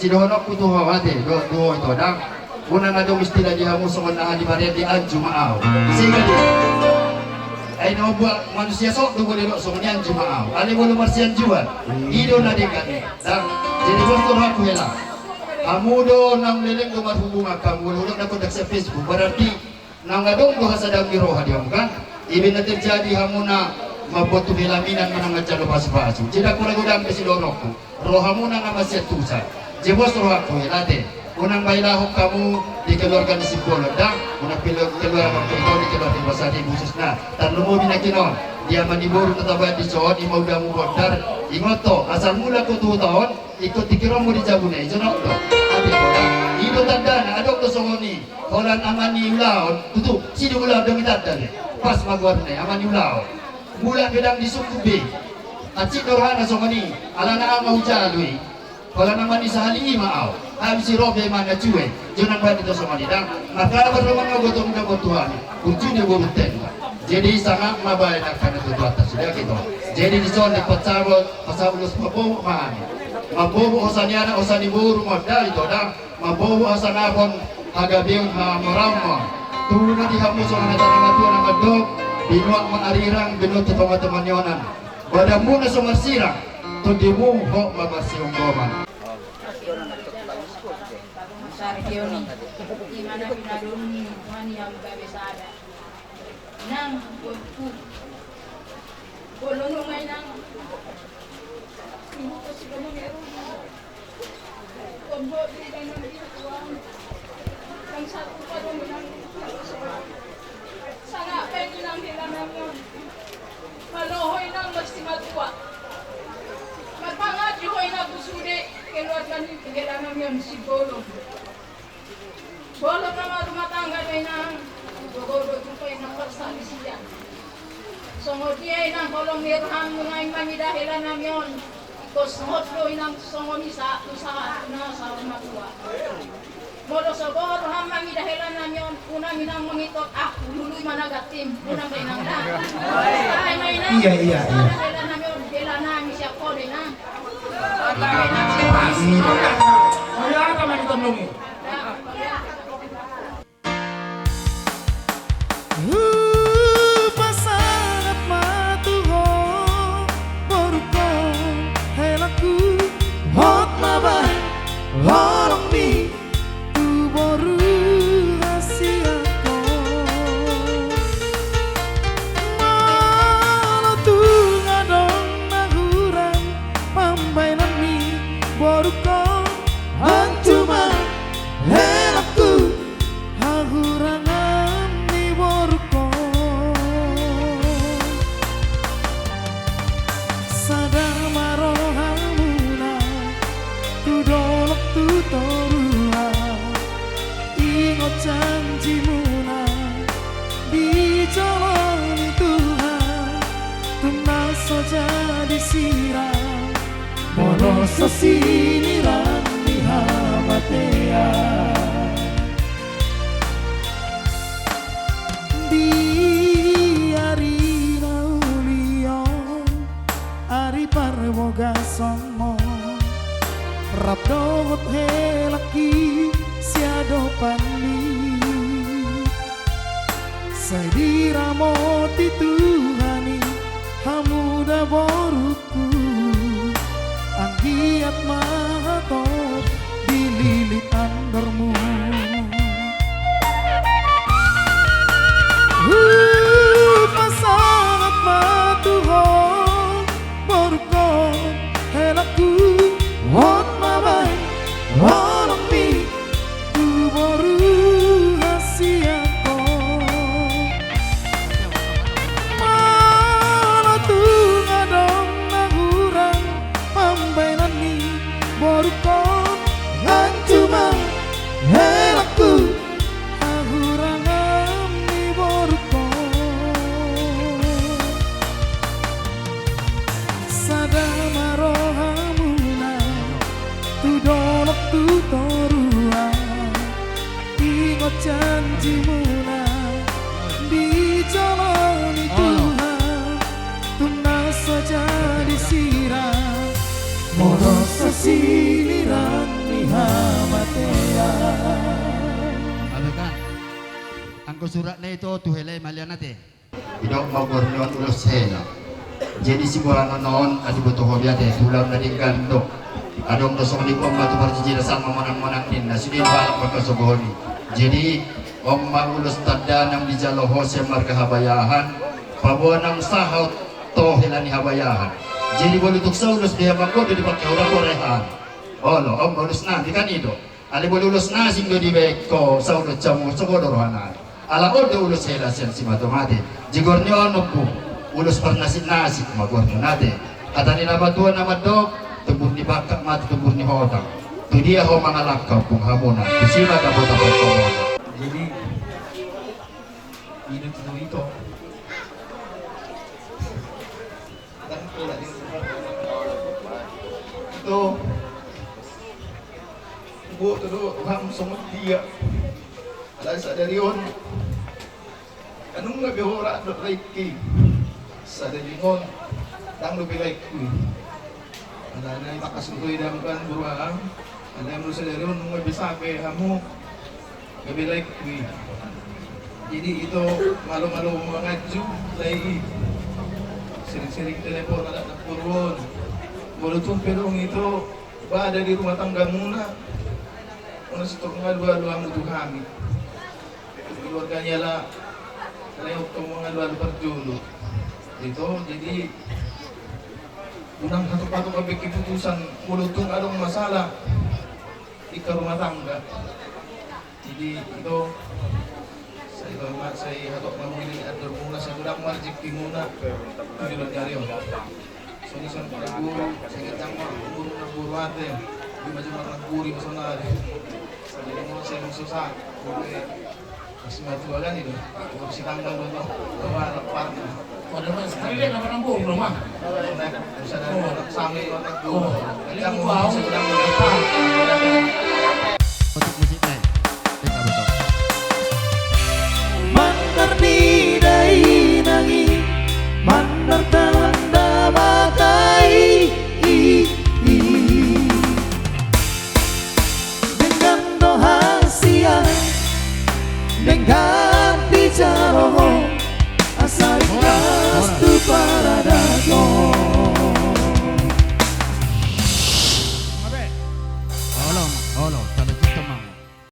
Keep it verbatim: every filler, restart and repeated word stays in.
Sidohononku tu ho ate, dohot tu ho ito da. Unang adong istilah di hamu songon na hali barean di anju ma au. Sehingga di ai na mambuat manusia sok do molo didok songon i anju ma au. Alai molo marsianjuan, i do na denggan i da. Jadi bos tu rohangku hela. Hamu do naung leleng do marhubungan hamu, molo hudok na kontak sian Facebook berarti naung adong do hasadaon ni roha di hamu kan? Ibe na terjadi hamuna mamboan tu pelaminan manang manjalo pasupasu. Jadi ndang pola godang be sidohononku. Rohamuna na masiantusan. Jebos rohangku hela ate. Unang bailahon hamu di keluarga ni Simbolon da. Unang pil-, keluarga ni Simbolon, di keluarga ni Basari khususna. Tarlumobi na kinon di ama ni boru na tabaen dison, i ma udamu bondar. Ingot ho, asal mulak ho tu huta on, ingkon tingkironmu di jabuna i jonok do. Ate ho da. I do tandana, adong do songon i. Holan ama ni ulaon, tutu, sidung ulaon do mitanda be. Pas ma goarna i, ama ni ulaon. Mulak pe ndang disungkun be. Hansit do rohana songon i, alana au ma hujalo i. Holan ama ni sahali i ma au. Habis i ro be ma na jue. Jonok baen ito songon i da. Maka parroman ma gotong da botuan. Burju ni boru tenda. Jadi sangap ma baen angka na tutu atas sudah gitu. Jadi dison di pasabot, pasabot ulos pabobo ma ni. Mambobo hosa ni anak, hosa ni boru ma da ito da. Mambobo hasangapon, hagabeon, hamoraon ma. Tutu di hamu songon hata ni natuatua na mandok, binuat ma arirang, binuat tu tongatonga ni onan. Badanmuna so marsirang, tondimu hot ma marsiunggoman. Sargioni, i ma na pinadongi, mani hamu gabe sada. Inang, botku. Bolon ma inang. Ibu ko si Domo Meru. Kombo di dalam di tuang. Yang satu pada menang. Sangat pengen inang di dalamnya. Malo ho inang mesti matua. Marpangaji ho inang ku sude keluarga ni di dalamnya mesti bolon. Bolon na marrumah tangga do inang, gogo do jumpa inang persalisian. Songon dia inang holong ni roham nunga i mangida hela nami on, ingkon hot do inang songon i sahat tu sahat tu na saur matua. Molo so boi roham mangida hela nami on, unang inang mangitot, ah, lului ma na gantim, unang do inang da. Ai ma inang, iya, iya, iya. Hela nami on, hela nami siap kode inang. Iya. Iya, apa mani tondongi? Hupasahat ma tu ho, borungkon, helangku, hot ma bahen holongmi tu boru hasianghon. Molo tung adong na hurang pambahenanmi, borungkon, hantu ma helangku, hahurangan ni borungkon. Sada ma rohamuna tu dolok tu toruan, ingot janjimuna di jolo ni Tuhan, tung na so jadi sirang, molo so sinirang ni hamatean. Di ari na uli on, ari parbagason, rap dohot helangki siadopanmi. Sai diramoti Tuhan i hamu da borungku, anggiat ma hatop dililit andormu. Hupasahat ma tu ho, borungkon, helangku, hot ma bahen holongmi tu boru hasianghon. Molo tung adong na hurang pambahenanmi, borungkon, hantu ma helangku, hahurangan ni borungkon. Sada ma rohamuna tu dolok tu toruan, ingot janjimuna di jolo ni Tuhan, tung na so jadi sirang, molo so sinirang ni Suratna ito tu hela i malian ate. Didok ma goar ni on ulos hela. Jadi siboranon on ate, boto ho be ate, tulang na denggan do. Adong do songon i, on ma tu parjijira sama monang-monang ninna, sude do halak mangkasogohon i. Jadi on ma ulos tanda nang dijalo ho sian marga Habayahan, paboa nang sahat ho hela ni Habayahan. Jadi molo tung so ulos dia manggodo di pakai ulos korehan. Olo, on ma ulos nami kan i do. Alai molo ulos na asing do dibaen ho, saulon jamu, sogo do rohana. Ala on do ulos hela sian simatua mate. Jadi goar ni on ompung, ulos parnasik-nasik ma goar ni on ate. Hata ni na matua na mandok, tumbur ni bangkak ma tu tumbur ni hotang. Tu dia ho mangalangka ompung hamuna, tusi ma dapotan ho hamuna. Jadi, ito, ito. Ito. Huboto do roham songon dia. Alai sadari on, nunga be ho rap dohot laengki. Sadari on, ndang dope laengku i. Alana i tangkas do i dang kan boru aha. Alai molo sadari on nunga be sape hamu. Gabe laengku i. Jadi ito malo-malo manganju lae i. Sering-sering telepon anak-anak boru on. Molo tung pe adong ito bada di rumah tanggamuna, unang sitong alu-alu hamu tu hami. Keluarga ni ala, ala i, unang mangalu-alu parjolo. Ito, jadi unang hatop-hatop be keputusan molo tung adong masalah di rumah tangga. Jadi ito, sai hatop ma muli andormuna, sai godang ma rejekimuna tu joloan ni ari on. Songon i songon anak boru, sai ganjang ma umur anak boru ate. Ima jumar anak boru ima sonari. Jadi molo sai masosa, boru e. Masih matua kan ito. Masih tanggal dua tahun. Dua tahun. Waduh, Mas, tadi dia nggak pernah bohong, Mas. Sana anak sami, anak boru. Ganjang umur, sai godang ma rejekimuna.